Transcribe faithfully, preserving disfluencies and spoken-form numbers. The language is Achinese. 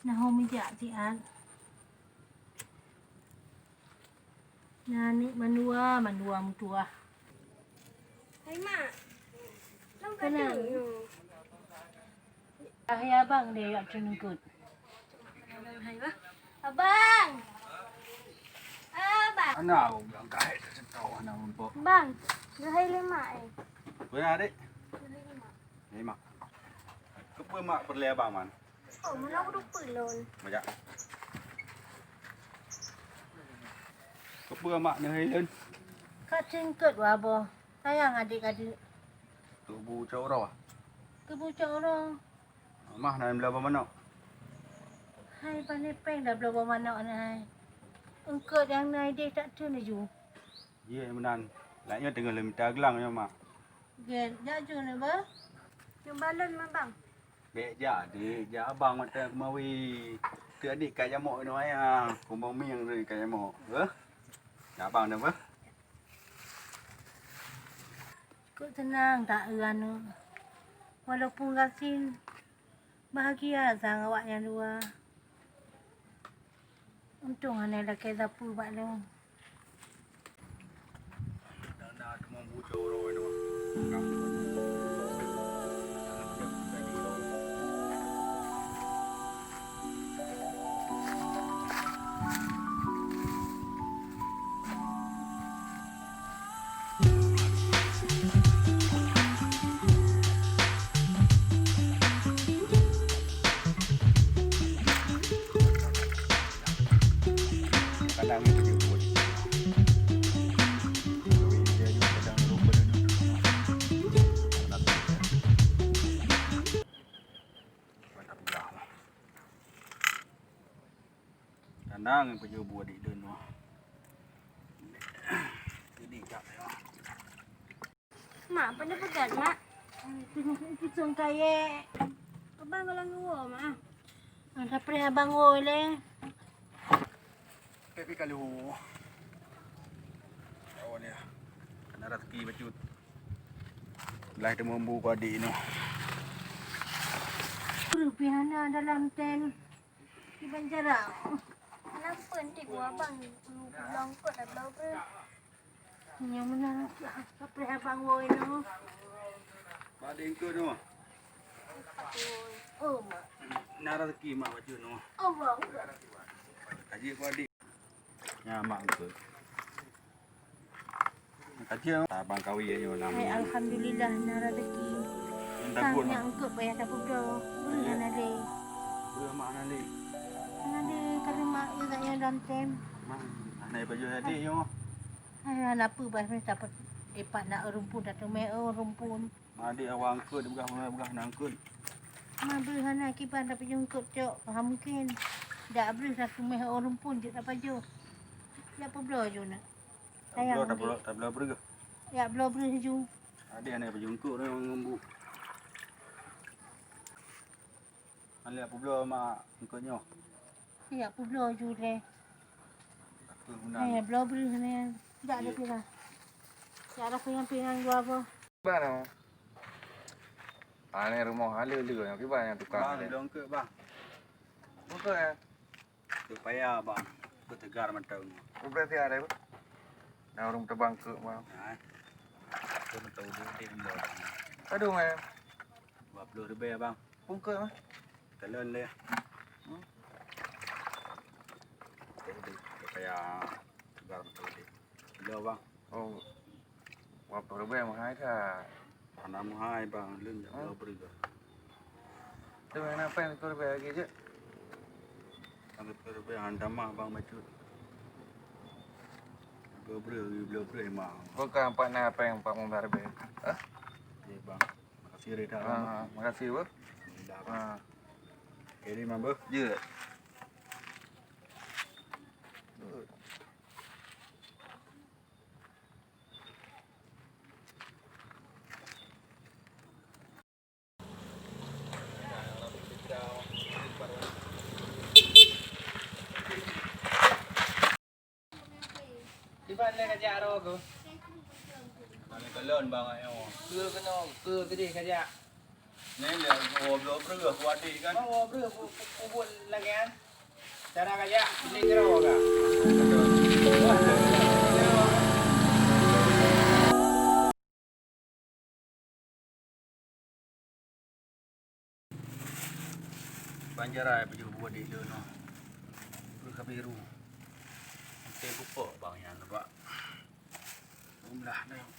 Nah, ho meujak siat. Nah, ni mandua, mandua meutuah. Hai, Mak. Long ka Kenapa? Hai, abang deh, yak ceungkot. Hai, Mak. Abang! Abang! Anak, orang kahai tersentuh anak rumpok. Bang, geuhai lé mak, eh. Beuna, Dek? Geuhai lé mak. Lé mak. Keupeue mak peureulèe abang, man? Oh, meunan udah peulon. Banyak. Keupeue mak neuhai lôn? Ka ceungkot wa boh. Sayang adik-adik. Tubu cok uroe. Tubu cok uroe. Mah na bloe boh manok. Hai, pane péng dah bloe boh manok na hai. Eungkot nyang na idéh tak teun laju. Ye meunan. Lagèe nyoe teungoh lôn mita glang nyoe, Mak. Gét, jak ju na, Bah. Jumpa lôn, Mak, Bang. Bèk jak, Dik. Jak abang mantong keumawi. Teu adik ka jamok inoe ayah. Kumbang mieng tadi ka jamok. Beuh? Jak abang dah, beuh? Kok teunang taeu aneuk. Walaupun gasien, bahagia sang awaknyan dua. Untông hana lakèe sapeue bak lôn. Tanang pajoh buet di lôn wah. Jadi jak ya. Mak, pane peugah, Mak? Pisong kayèe. Abang goh lom geuwoe, Mak? Ada preh abang woe lé. Tapi kalau awak ni, na raseuki bacut. Lah teumeumbu keu adik inoe. Rupiah na dalam tem. Kiban jarak. Kenapa nanti gua abang lu pulang kot dah blau ke? Nyang meunan, sapreh abang woe nyoe. Mak, adik eungkot nyoe. Oh, mak. Na raseuki mak bacut nyoe. Allah. Kaji keu adik. Nyan mak eungkot. Kaji abang kawi nyoe nama. Hai, alhamdulillah na raseuki. Sang nyang eungkot payah tapeudoh. Beureun hana lé. Beureun mak hana lé. Hana lé, kalau mak nyoe dak nyoe dalam tem. Mak, hana pajoh adik nyoe. Hai, hana peue bah, meusapat dipat na rumpun, tateumé rumpun. Adik awak eungkot, dipeugah, peugah na eungkot. Ma breuh hana kiban, tapi eungkot cok, ha mungken. Dak breuh tateumé rumpun jeuet tapajoh. Jak peubloe ju na. Sayang. Tabloe, tabloe, tabloe breuh. Jak bloe breuh ju. Adik hana pajoh eungkot ngon bu. Hana peubloe mak eungkot nyoe. Jak peubloe ju lé. Takut guna. Eh, bloe breuh ni. Jak ada pira. Jak ada pingan-pingan gua apa. Kiban nyoe? Ah, ni rumoh haleue-leue nyoe. Kiban nyang tukang. Bang, bloe eungkot, bang. Eungkot, eh? Supaya, bang, eungkot segar mantong. Berapa sih ada, bang? Nah, ureueng teubang eungkot, bang. Nah, eh. Eungkot mantong deh, deh, bang. Aduh, eh. Dua puluh ribu ya, bang. Eungkot, bang. Kalon deh. Hmm? Deh, deh. Supaya segar mantong deh. Bloe, bang. Oh. Dua puluh ribu meuhai that. Hana meuhai, bang, lôn jak bloe breuh. Tu hana péng lima puluh ribu lagi jeuet. Lima puluh ribu hana tamah, bang, bacut. Bloe breuh, bloe breuh, bang. Bukan empat na péng empat puluh ribu. Hah? Oke, bang. Makasih, Reda. Ah, makasih, bang. Reda, bang. Ah. Oke, ni, bang, bang. Jeuet. Iban lé kajak roh ku. Kalon bang ayo. Ke kena, ke tadi kajak. Nyan lé, oh, bloe breueh, ku adik kan. Oh, bloe breueh, ku, ku, ku buet lagèe nyan. Cara kajak, beli keudroe ka. Panjara ai pajoh buet di lôn nyoe. Breueh ka biru. Ente pupok bang nyan, nampak. Umlah dah.